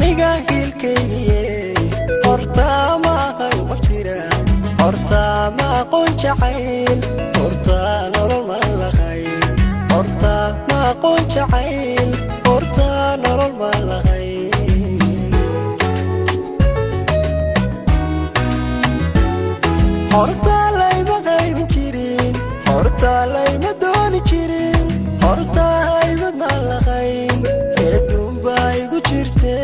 Aniga hiilkaygiye, hortaa ma ahay qof jira, hortaa ma aqoon jacayl, hortaa nolol ma lahayn, hortaa ma aqoon jacayl, hortaa nolol ma lahayn. Hortaa layma qaybin jirin, hortaa layma dooni jirin, hortaa haybad ma lahayn, eeduunbaa igu jirte,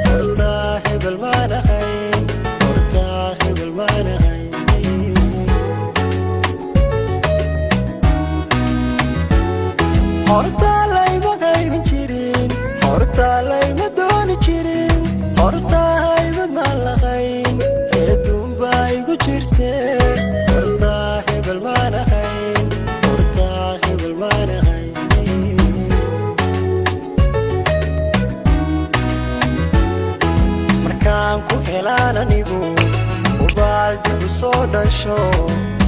hortaa hebel maan ahayn, hortaa hebel maan ahayn. Hortaa layma qaybin jirin, hortaa layma dooni jirin, hortaa haybad ma lahayn, eeduunbaa igu jirte, hortaa hebel maan ahayn, hortaa hebel maan ahayn. Markaan ku helaan anigu ubaal dib u soo dhasho,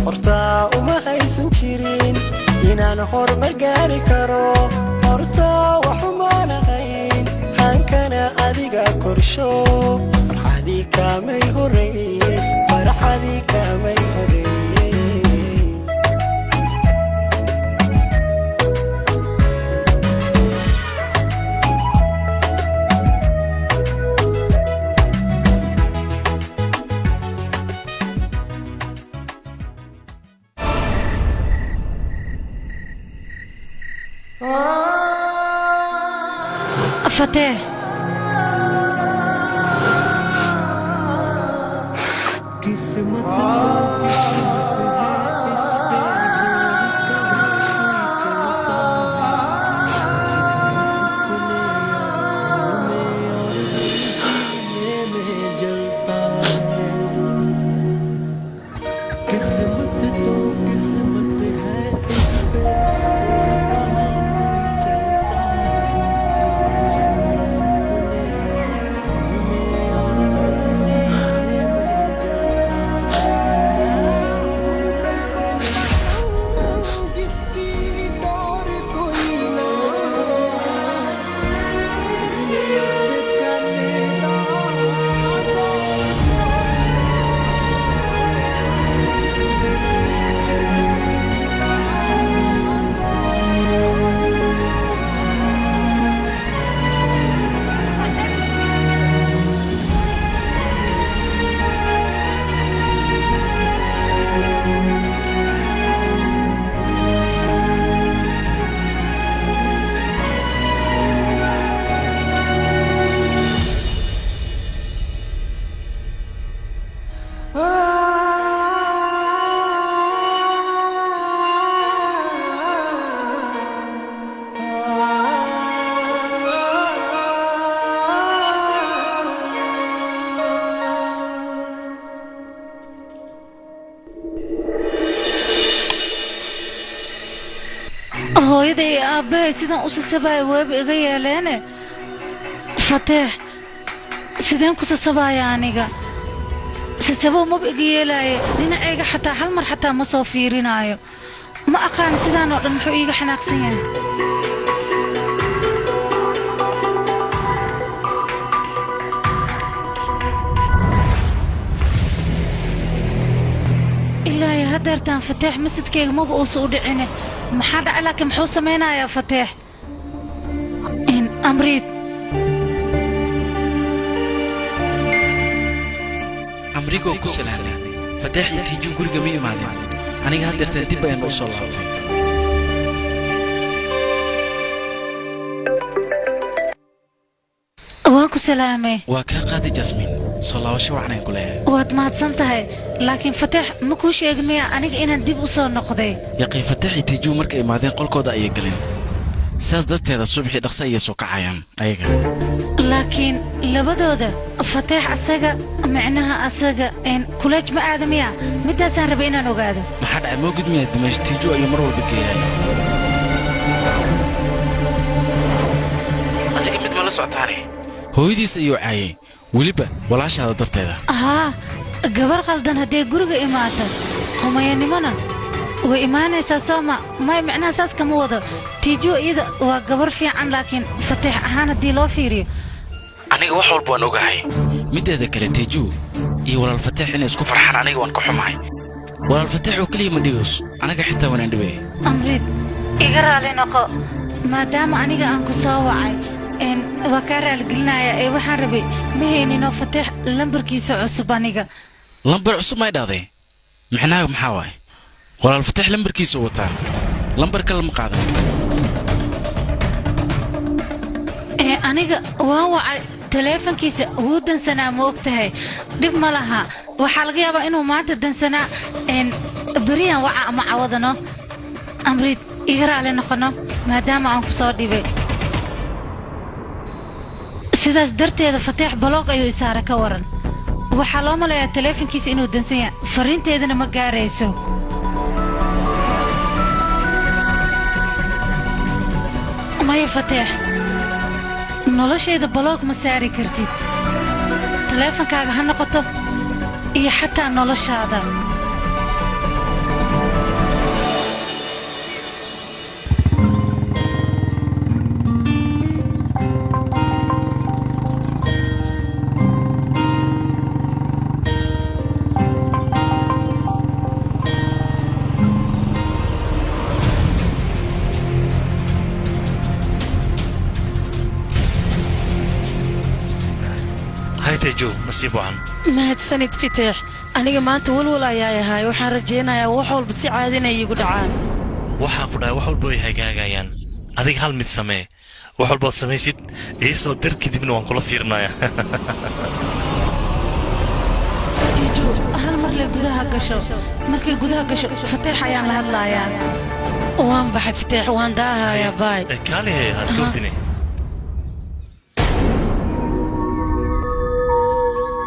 hortaa uma haysan jirin inaan horumar gaari karo, hortaa waxumaan ahayn hankana adiga korsho. Farxadii kaamay horreeye, farxadii kaamay horreeye. Fatee, किस्मत तो किस्मत है, इस पे जोर कहाँ कोई चलता है। मुझको सपने आँखों में और सीने में जलता है। किस्मत तो किस्मत है, इस पे जोर कहाँ कोई चलता है। मुझको सपने आँखों में और सीने में जलता है। जिसकी डोर कोई ना दिल चलदा। Hooyaday iyo aabbahay sidaan u sasabaya weeba iga yeeleene. Fateex sideen ku sasabaya aniga? Sasabo maba iga yeelaaye, dhinacayga xataa hal mar xataa ma soo fiirinaayo. Ma aqaan sidaan oo dhan muxuu iiga xanaaqsan yahay. Ilaahay, haddeertaan Fateex masadkayga maba uusa u dhicine. Maxaa dhacay? Laakiin muxuu samaynayaa Fateex in Amriid? Amrigoo ku salaamay. Fateex iyo Tiiju guriga ma imaadeen. Aniga haddeertaan dib ayaan u soo laabtay. Waan ku salaamay. Waa kaa qaaday Jasmin, soo laabasho wacan ku leeyahay. Waad mahadsan tahay, laakiin Fateex ma kuu sheegin miya aniga inaan dib u soo noqday? Yaqii, Fateex iyo Tiiju markay imaadeen qolkooda ayay galeen, sidaas darteeda subaxii dhaqso ayay soo kacayaan ayaga. Laakiin labadooda Fateex asaga micnaha asaga kuleej ma aadamiya? Midaasaan rabay inaan ogaado. Maxaa dhacay? Moogid miyaa dimaash Tiiju ayuu mar walba geeyahay. Adiga mid ma la socotaane? Hooyadiis ayuu caayay, weliba walaashaada darteeda. Haa, gabar qaldan hadday guriga imaato, qumayanimona way imaanaysaa sooma? May, micnaha saas kama wado. Tiijuwa iyada waa gabar fiican, laakiin Fateex ahaan haddii loo fiiriyo Aniga wax walba waan ogahay. Middeeda kale, Teejuu iyo walaal Fateex inay isku farxaan aniga waan ka xumahay. Walaal Fateex oo keliya ma dhibos, anaga xitaa waanaan dhibay. Amriid, iga raali noqo maadaama aniga aan ku soo wacay. Waa kaa raaligelinaya ee waxaan rabay ma hayninoo Fateex lambarkiisa cusub aniga. Lambar cusub may dhahday? Micnahaaga maxaa waaye? Walaal Fateex lambarkiisuu wataa, lambar kale ma qaadan. Ee aniga waan wacay, taleefankiisa wuu dansanaa, ma og tahay? Dhib ma laha, waxaa laga yaabaa inuu maanta dansanaa. Beriyan waca ama cawadano. Amriid, iga raali noqono maadaama aan ku soo dhibay. Sidaas darteeda Fateex block ayuu isaara. Ka waran? Waxaa loo malayaa taleefankiisa inuu dansan yahay, fariinteedana ma gaarayso. Maya Fateex, noloshayda block ma saari kartid, taleefankaaga ha noqoto iyo xataa noloshaada. Hay Teju, nasiib wacan. Mahadsanid Fiteex. Aniga maanta walwal ayaa ahay. Waxaan rajaynayaa wax walba si caadi inay iigu dhacaan. Waxaan ku dhahay, wax walba way hagaagayaan. Adiga hal mid samee, wax walbaad samaysid iisoo dir, kadibna waan kula fiirinayaa. Tiiju, hal mar lay gudaha gasho. Markay gudaha gasho, Fateex ayaan la hadlayaa. Waan baxay Fiteex, waan daahayaa, bye. Kaalihe, ha iska ordine.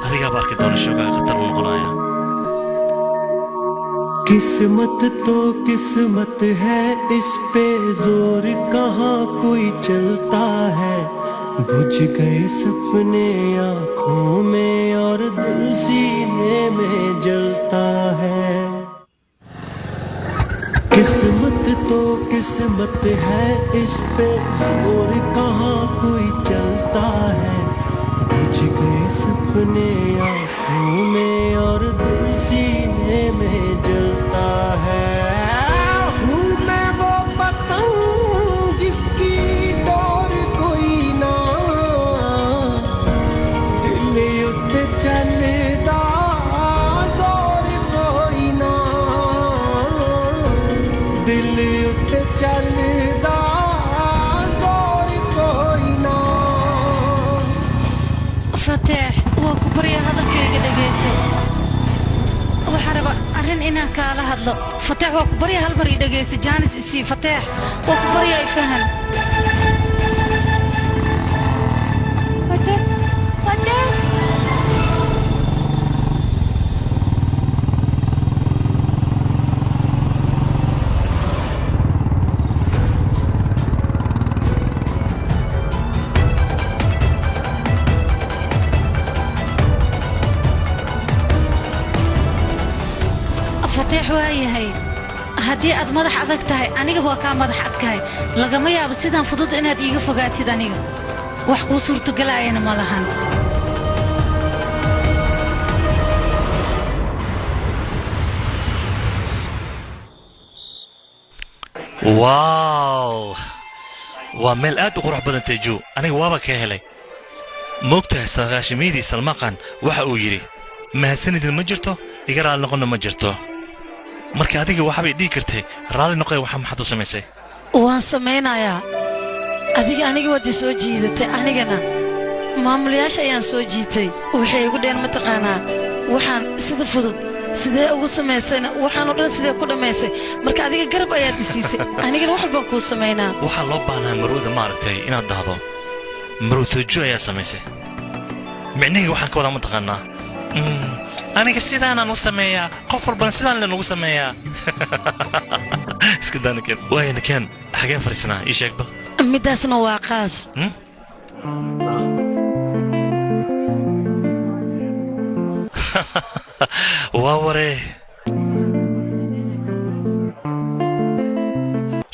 Adigaaba arki doona, shoogaaga khatar u noqonaya. किस्मत तो किस्मत है, इस पे जोर कहाँ कोई चलता है। बुझ गए सपने आंखों में और दिल सीने में जलता है। किस्मत तो किस्मत है, इस पे जोर कहाँ कोई चलता है। बुझ गए सपने आंखों में और दिल सीने में जलता है। हूँ मैं वो पतंग जिसकी डोर कोई ना, ਦਿਲ ਉੱਤੇ ਚੱਲਦਾ ਜ਼ੋਰ ਕੋਈ ਨਾ, ਦਿਲ ਉੱਤੇ ਚੱਲਦਾ ਜ਼ੋਰ ਕੋਈ ਨਾ। Fateex, waa ku baryaa, hadalkayga dhegayso. Waxaan rabaa arrin inaan kaala hadlo. Fateex, waa ku baryaa, hal mar ii dhegayso. Chance isii Fateex, waa ku baryaa, ifahan. Fateh! Fateh! Fateex, waa yahay, haddii aad madax adag tahay, aniga waa kaa madax adkahay. Lagama yaabo sidaan fudud inaad iiga fogaatid. Aniga wax kuu suurtogalaayana ma lahan. Wow, waa meel aad u qurux badan Teju, aniga waaba ka helay. Moogtahay, sagaashimayadii Salmaqan waxa uu yidhi: "Mahadsanidin ma jirto, iga raalli noqonna ma jirto." Marka adiga waxbay dhihi kartay raalli noqoy. Waxa maxaad u samaysay? Waan samaynayaa. Adiga aniga waad i soo jiidatay, anigana maamulayaasha ayaan soo jiitay. Waxay igu dheen, mataqaanaa, waxaan sida fudud sidee ugu samaysayna, waxaanoo dhan sidee ku dhammaysay? Marka adiga garab ayaad i siisay, anigana wax walbaan kuu samaynaa. Waxaa loo baahnaa marwada, maaragtay, inaad dhahdo marw Teju ayaa samaysay. Micnihii waxaan ka wadaa, mataqaanaa, aniga sidaanaan u sameeyaa, qof walbana sidaan lenugu sameeyaa. Iska daa nakeen, waaya nakeen, xageen fadhiisanaa? Ii sheeg bal. Middaasna waa qaas. Hmm? Waa waree,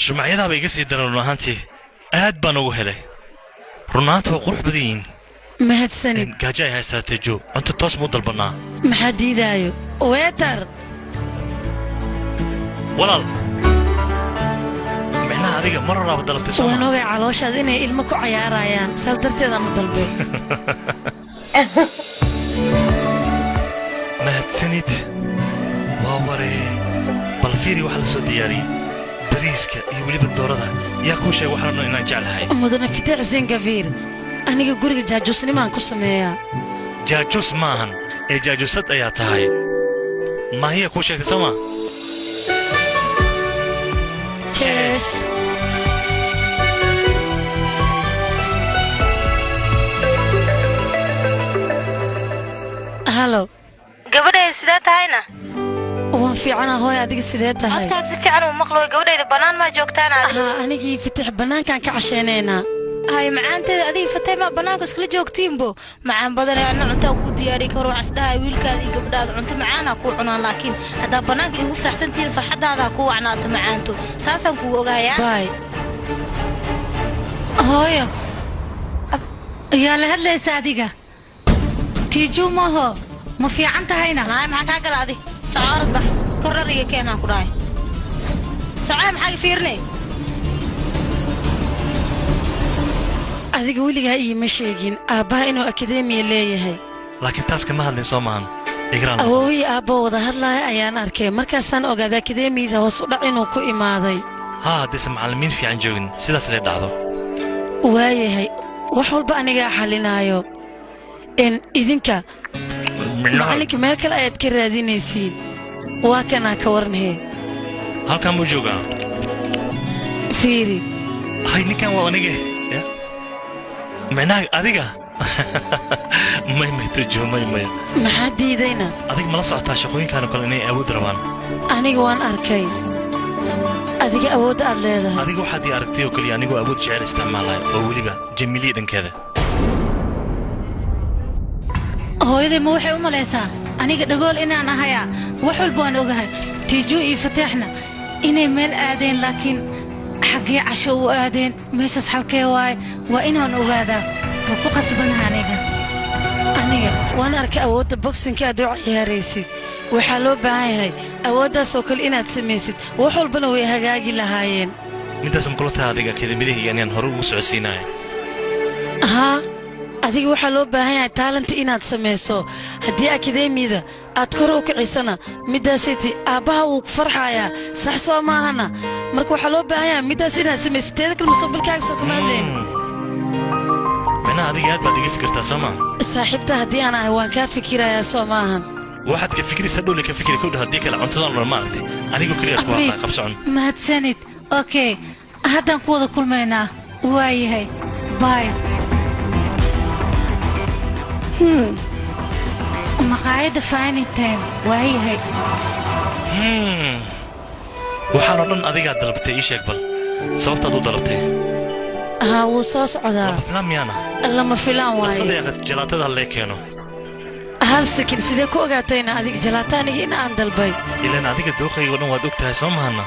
shumacyadaaba iga sii daran. Run ahaantii aad baan ugu helay. Run ahaanta waa qurux badan yihiin. Mahadsanid. Gaajo ay haystaa, Teju. Cunto toos muu dalbannaa? Maxaa diidaayo? Waiter. Walaal, micnaha adiga mar horaaba dalabtay, soo Waan maa? ogay calooshaad inay ilmo ku cayaarayaan, saas darteedaan u dalbay. Mahadsanid. Waa waree, bal fiiri waxa la soo diyaariyey, bariiska iyo weliba doorada. Yaa kuu sheeg waxaan dhan inaan jeclahay? Mudane Fitaax Zengafiir, aniga guriga jaajuusnimaan ku sameeyaa. Jaajuus ma ahan ee jaajuusad ayaa tahay. Maahiya kuu sheegtay, soo maa? Cheers. Hello. Gabadhayda, sidee tahayna? Waan fiicanaa hooy, adiga sidee tahay? Codkaad si fiican uu maqlo. Gabadhayda, bannaan maa joogtaan adiga? Haa, anigii Fitix bannaankaan ka cashaynaynaa. Hay macaanteeda, adiga Fatay maa bannaanka iskala joogtiinbo? Macaan badanee, anna cuntaa kuu diyaari karo. Waxaan isdhahay wiilkaada iyo gabadhaada cunto macaanaa kuu cunaan, laakiin haddaa bannaanka igu faraxsantihiin, farxaddaadaa kuu wacnaato macaanto. Saasaan kugu ogahayaa. Bye. Hooyo, yaa la hadlaysa adiga? Tiijuu maaho? Ma fiican tahayna? Naay, maxaa kaa gala adi? Socoorad bax, kor dhar iga keenaan ku dhahay. Socee, maxaa iga fiirinay? Adiga weligaa iima sheegin aabbaha inuu akademiya leeyahay. Laakiin taas kama hadlin, soo maahan? Igraan. Awoowii aabboo wada hadlaaya ayaan arkay, markaasaan ogaaday akademiyada hoos u dhac inuu ku imaaday. Haa, haddaysan macallimiin fiican joogin, sidaas lay dhacdo. Waayahay, wax walba anigaa xalinaayo n idinka macallinka meel kale ayaad ka raadinaysiin. Waa kanaa, ka waranhee? Halkan buu joogaa. Fiiri. Hay, ninkan waa aniga. Ya? Micnaha adiga may may, Teju, may may. Maxaa diidayna? Adiga mala socotaa shaqooyinkan oo kale inay awood rabaan? Aniga waan arkay adiga awoodda aad leedahay. Adiga waxaad ii aragtay oo keliya anigoo awood jecel isticmaalaya, oo weliba Jamiiliya dhankeeda. Hooyaday ma waxay u malaysaa aniga dhagool inaan ahayaa? Wax walba waan ogahay. Tiijuu iyo Fateexna inay meel aadeen, laakiin xaggee casho u aadeen? Meeshaas xalkee waaye? Waa inaan ogaadaa, waa ku qasbanaha aniga. Aniga waan arkay awoodda boxingka aad u ciyaaraysid. Waxaa loo baahan yahay awooddaas oo kale inaad samaysid, wax walbana way hagaagi lahaayeen. Middaas ma kula tahay adiga akademiyadahayga inaan hore ugu socodsiinaya? Haa, adiga waxaa loo baahan yahay talent inaad samayso. Haddii akademiyada aad kor u kicisana, middaasiti aabbaha wuu ku farxayaa, sax soo maahana? Marka waxaa loo baahan yahay middaas inaad samaysid. Teeda kale, mustaqbalkaaga soo kama hadlayn. Micnaha adiga aad baad iga fikirtaa, soo maa? Saaxiibta haddii aan ahay, waan kaa fikirayaa, soo maahan? Waxaad ka fikiraysaa dhowle ka fikiri kowdha. Haddii kale cuntadan dhan maaragtay anigoo keliya isku hadlaa qabsocon. Mahadsanid. Okay, haddaan ku wada kulmaynaa. Waayahay, bye. Maqaayadda Funny Time, waayahay. Waxaanoo dhan adigaa dalbatay. Ii sheeg bal sababtaad u dalabtay. Haa, wuu soo socdaa. Lama filaan miyaana? Lama filaan waaye. Dhaqsada jalaatada hallee keeno. Hal second, sidee ku ogaatayna adiga jalaato aniga in aan dalbay? Ilaan adiga dooqayga o dhan waad og tahay, soo mahana?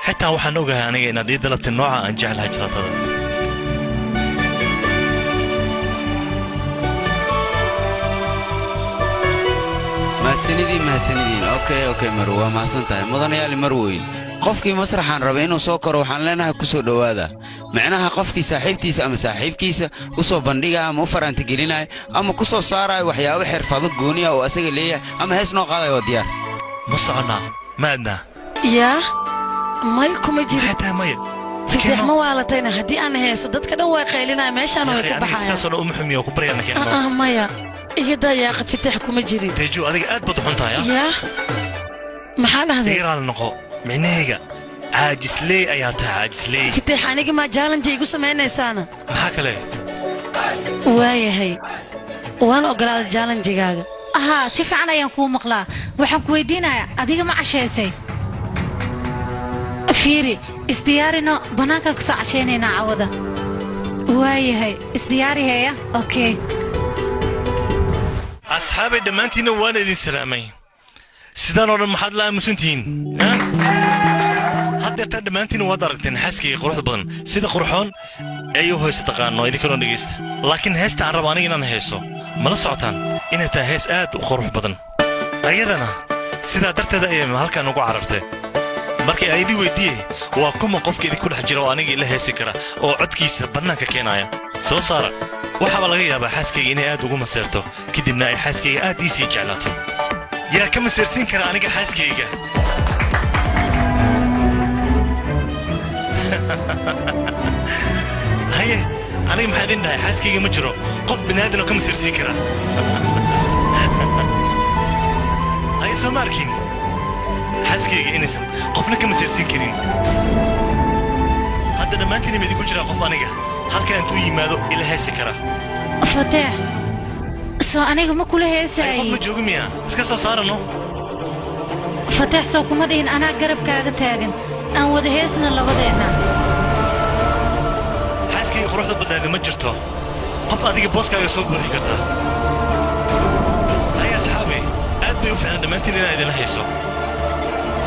Xitaa waxaan ogahay aniga inaad ii dalabtay nooca aan jeclahay jalaatada. Mahadsanidii, mahadsanidin. Okay, marwo, waa mahadsan tahay. Mudanayaali, marweyn, qofkii masraxaan rabay inuu soo koro waxaan leenahay ku soo dhowaada. Micnaha qofkii saaxiibtiisa ama saaxiibkiisa u soo bandhigaya ama u faraantigelinaya ama ku soo saaraayo waxyaabo xirfado gooniya oo asaga leeyahay ama hees noo qaadayo, waa diyaar. Ma soconnaa? Ma adnaa? Yaa, may, kuma jiro. Maxay tahay maya? Fitix, ma waalatayna? Haddii aan heeso, dadka dhan way qaylinaya, meeshaana way ka Aniga baxayaan. sidaasoo dhan uma xumiyo, ku baryana keenno. Ah, maya, iga dayaaqa, Fitix, kuma jirin. Teju, adiga aad baad u xun tahay, ah. Yaa, maxaa dhahday? Iga raali noqo. Micnahayga caajisley ayaa tahay, caajisley. Fitix, aniga maa challenge igu samaynaysaana? Maxaa kale? Waayahay, waan ogolaaday challengegaaga. Haa, si fiican ayaan kuu maqlaa. Waxaan ku weydiinayaa, adiga ma cashaysay? Fiiri, isdiyaarino, bannaankaan kasoo cashaynaynaa cawada. Waayahay, isdiyaariheeya. Okay. Asxaabay, dhammaantiinna waan idin salaamay. Sidaan oo dhan maxaad la aamusan tihiin? Ha? Hadda Haddeertaan dhammaantiin waad aragteen xaaskayga quruxda badan sida qurxoon ay u hoysa taqaano idinkaloo dhegaysta. Laakiin heesta aan rabo aniga inaan heeso mala socotaan inay tahay hees aad u qurux badan. Ayadana sidaa darteeda ayay halkan ugu carartay. Markay ay idin weydiiyey waa kuma qofka idinku dhex jira oo aniga ila heesi kara oo codkiisa bannaanka keenaya, soo saara. Waxaaba laga yaabaa xaaskayga inay aad ugu maseerto, kadibna ay xaaskayga aad ii sii jeclaato. Yaa ka maseersiin kara aniga xaaskayga? Haye, aniga maxaa idin dhahay? Xaaskayga ma jiro qof biniaadan oo ka maseersiin kara. Haye, soo ma arkin xaaskayga inaysan qofna ka maseersiin karin? Hadda dhammaantiin ma idinku jiraa qof aniga halkaa intuu yimaado ila heesi kara? Fateex, soo aniga ma kula Haye, qof heesaaye? Ma joogo miya? Iska soo saarano. Fateex, soo kuma dhihin anaa garabkaaga taagan? Aan wada heesna labadeenna. Xaaskayga quruxda badnaadi, ma jirto qof adiga booskaaga soo buuxin karta. Haye asxaabe, aad bay u fiican dhammaantiin inaa idinla hayso.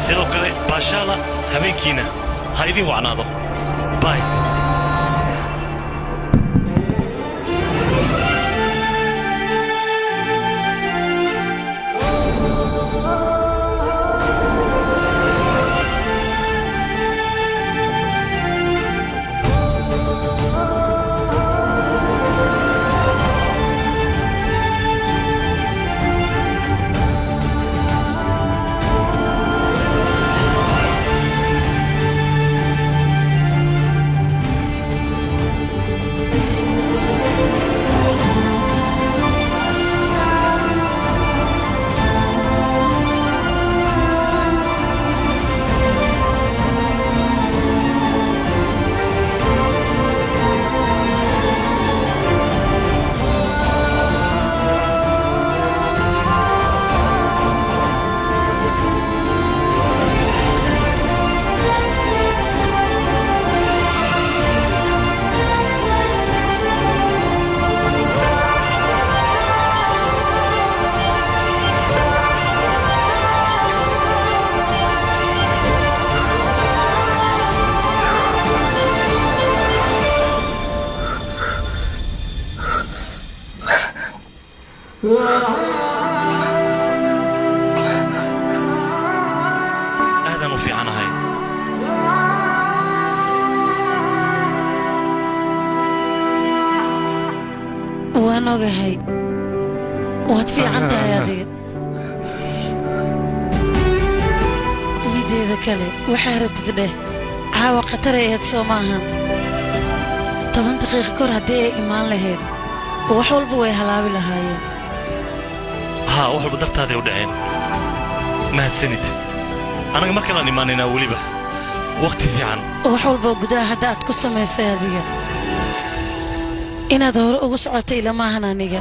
Sidoo kale baashaala, habeenkiina ha idin wacnaado. Bay. Aadaan u fiicanahay. Waan ogahay, waad fiican tahay adiga. Mideeda kale, waxaa rabtid dheh, caawa khataray ahayd, soo maahan? 10 daqiiqo kor haddii ay imaan lahayd, wax walba way halaabi lahaayeen. Haa, wax walba dartaaday u dhaceen. Mahadsanid. Anaga mar kalaan imaanaynaa, weliba wakhti fiican. Wax walba gudaha hadda aad ku samaysay adiga inaad hore ugu socotay ilamaahan aniga.